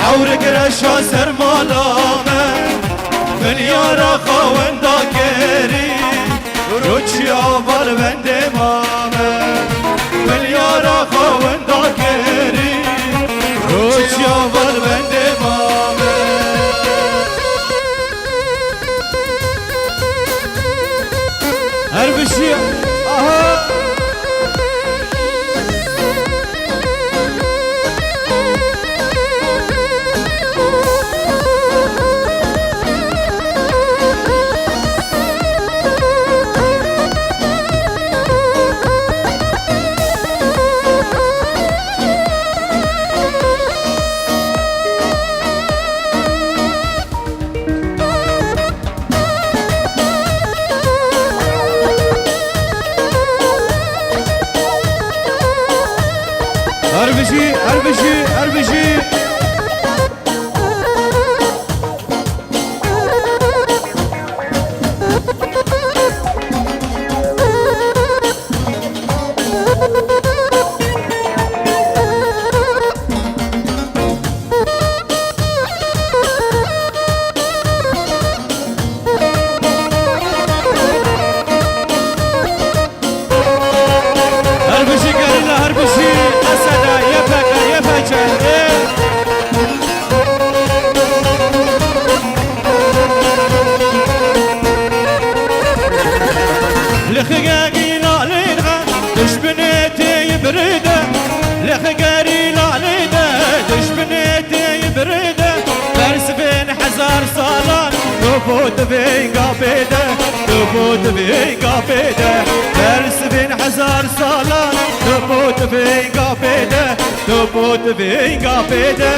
ewrik reşa ser mala me. Min yara xwe winda kirî, rûçiya val bendê mame. Min yara xwe winda kirî, rûçiya val bendê mame. Her bijî, aha. Her bijî, her bijî, her bijî. Her bijî gerîla, her bijî esede, Y P G, Y P G. Li xigegî lalê de, dişminê tê birî de. Li xigegî lalê de, dişminê tê birî de. Bersivên hezar salan, tu bû di vênga pê de, tu bû di vênga pê de. Bersivên hezar salan, tu bû di vênga pê de, tu bû di vênga pê de.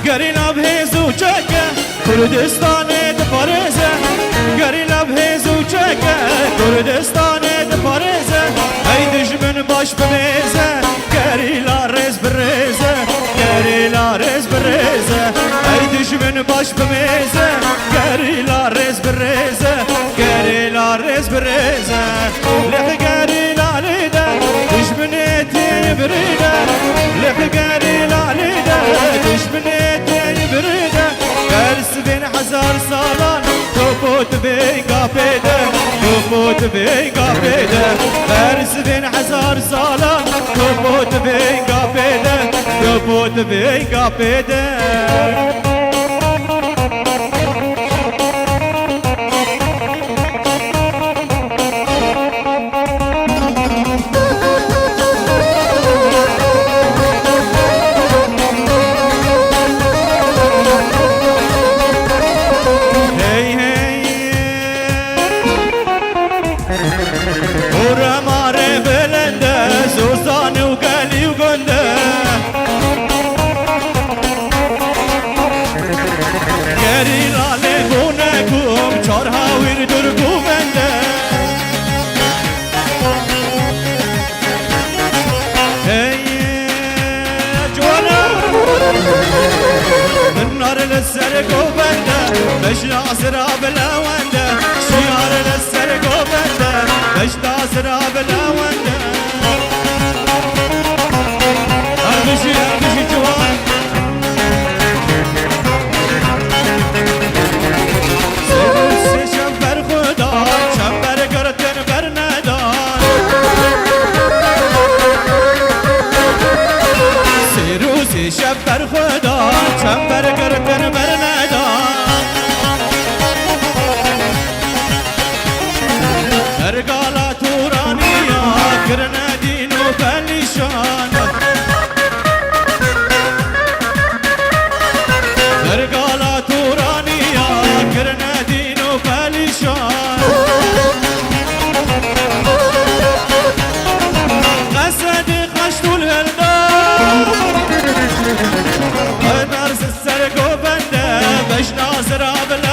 Gerîla bi hêz û çeke Kurdistanê diparêze. Gerîla bi hêz û çeke Kurdistanê diparêze. Ey dijmin baş bimêze, gerîla rêz birêze. Gerîla rêz birêze, ey dijmin baş bimêze. Gerîla rêz birêze, gerîla rêz birêze. Lêxê gerîla lê de, dijminê tê birî de. Lêxê gerîla lê de, dijminê tê birî de. Bersivên hezar salan, topo Kot vênga pê de, tu kot vênga pê de, bersivên hezar salan, tu kot vênga pê de, tu kot vênga pê de. Hey, hey. Û remarê belende, zozan û gelî û gund e. Gerîla lê bûne ku çar hawîr dur bû bende. Hey, ciwana. Min nar li ser govende, bejna zira bila wende. Şiyar li ser govende, bejna zira bila wende. Her bijî, her bijî ciwan. Sê şev berxwedan, çember girtin bernedan. Sê rû sê şev berxwedan, çember girtin bernedan. Pergala Turaniya kirine dîn û pelîşan. Pergala Turaniya kirine dîn û pelîşan. Qesedî xeşt û hilda. Qedar ser govende, bejna zira bila